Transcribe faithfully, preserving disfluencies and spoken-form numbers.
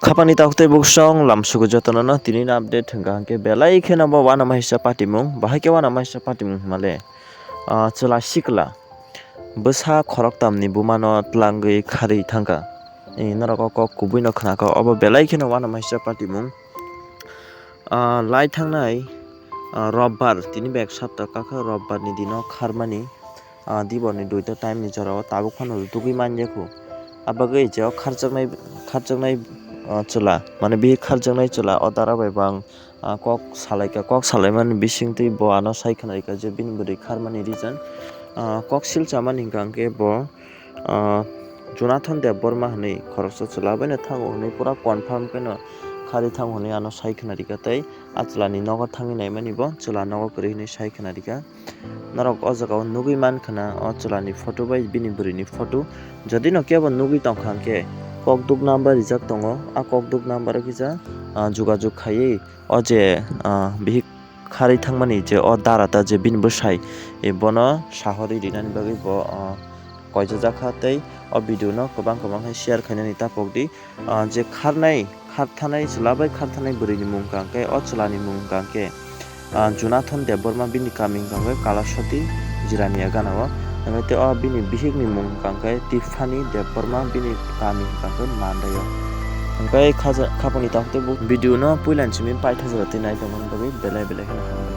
Khapani takhuk tei buksong lamsugo jotono no tini ni update hwnkha hwnkhe belai kheno bo uanama hisa patimung, bahai khe uanama hisa patimung hwnmale. Ah, chwla sikla bwsa khoroktamni bumano tlangwi kharwi thangkha. Eh, norok o kok kubui no khnakha, obo belai kheno uanama hisa patimung. Ah, lai thangnai, ah, robbar, tini bek sapta kakha robbar ni dino kharmani, ah, dibor ni duita time ni jora o tabuk phano rutugwi manya khu. Abagwi je o kharjaknai, kharjaknai, ah, chwla, mane bihik kharjaknai chwla o dara bai bang, ah, kok salaikha, kok salaimani bisingtwi bo ano sai khwnarikha je bini bwrwi kharmani reason, ah, kok sil chamani hwnkha hwnkhe bo, ah, Jonathan Debbarma hwnwi khoroksa chwla baino thango hwnwi pura confirm kheno kharwi thango hwnwi ano sai khwnarikha tei a chwlani nogo thangwi naimani bo chwla nogo kwrwi hwnwi sai khwnarikha. Norok o jaga o nugwi mankha na o chwlani photo bai bini bwrwini photo. Jodi no kebo nugwi tongkha hwnkhe kokduk number rijak tongo. A kokduk number o kisa, ah, jogajog khaiwi o je, ah, bihik kharwi thangmani je o dara ta je bini bwsai, eh, bono sahorwi rinani bagwi bo, ah, koijajakha tei o video no kwbang kwbang khe share khainani tapok di. Ah, je kharnai, kharthanai chwla bai kharthanai bwrwini mung hwnkha hwnkhe o chwlani mung hwnkha hwnkhe, ah, Jonathan Debbarma, bini kami hwnkha hwnkhe Kalasati Jirania gana o. Hwnkhe tei o bini bihikni mung hwnkha hwnkhe Tiffany Debbarma, bini kami hwnkha hwnkhe Mandai o. Hwnkhe khaja-, khapangni takhuk tei bo video no puilani simi paithago tei naitongmani bagwi belai belai kheno hambai.